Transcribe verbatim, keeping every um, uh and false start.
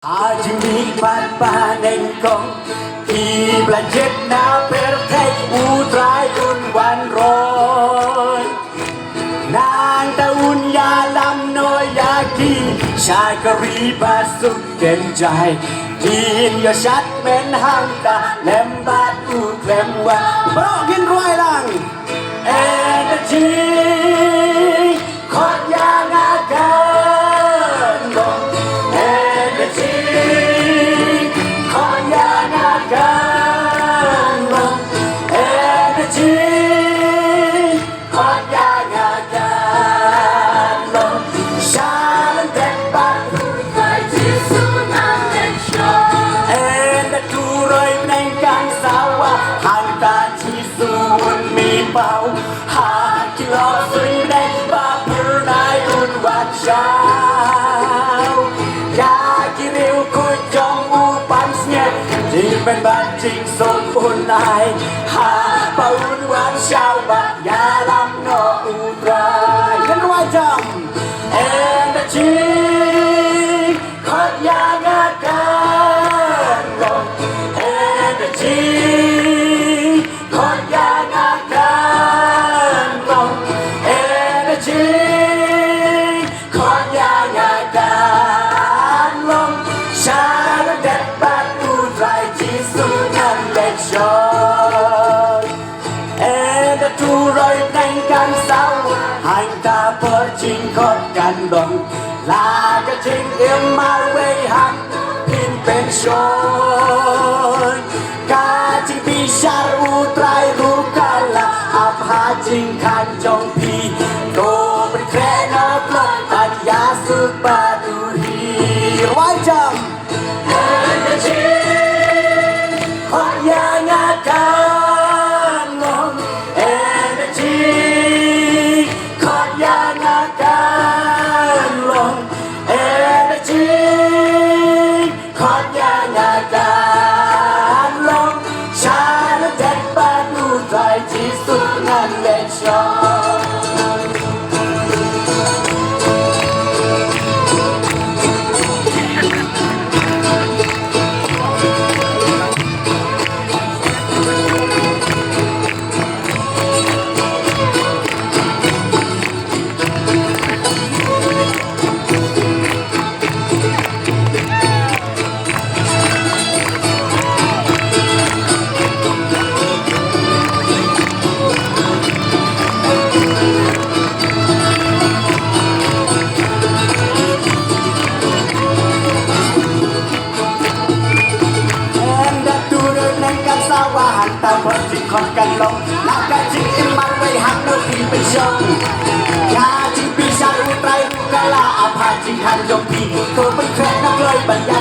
A jingmihpat ba nyngkong, ki ba la jied na pyrthei, U Trai un wan roi. Nangta un ïalam noh ïa ki sha ka ri ba suk kynjai. Kin ïoh shad mynhangta lem bad U Khlem Wah. Baroh ngin rwai lang. Energy, khot ïa nga kan long. Energy, khot ïa nga kan long. Energy, khot ïa nga kan long. Shalyndet bad U Trai Jisu ngan leit shong. Ynda turoi bneng kan sawa, hangta Jisu un mih paw. Ha ki lok suiñ bneng ba phyrnai un wan shaw. Ïa ki riew khuid jong u pansngiat, jingpynbeit jingsuk un ai. Haba un wan shaw bad ïalam noh U Trai. Ngin rwai jam. Energy, khot ïa nga kan long. Energy, khot ïa nga kan long. Energy, khot ïa nga kan long. Shalyndet bad U Trai Jisu ngan leit shong. Ynda turoi bneng kan sawa, hangta por jingkhot kan long. La ka jingim marwei hangta phin pynshoi. Ka jingbishar U Trai ruh ka la ap ha jingkhang jong phi. To pynkhreh noh kloi bad ïasuk bad u hi. Rwai jam. Energy, khot ïa nga kan long. Energy, khot ïa nga kan long. Energy, khot ïa nga kan long. Shalyndet bad U Trai Jisu ngan leit shong. Ynda turoi bneng kan sawa, hangta por jingkhot kan long. La ka jingim marwei hangno phin pynshong. Ka jingbishar U Trai ruh ka la ap ha jingkhang jong phi. To pynkhreh noh kloi bad ïa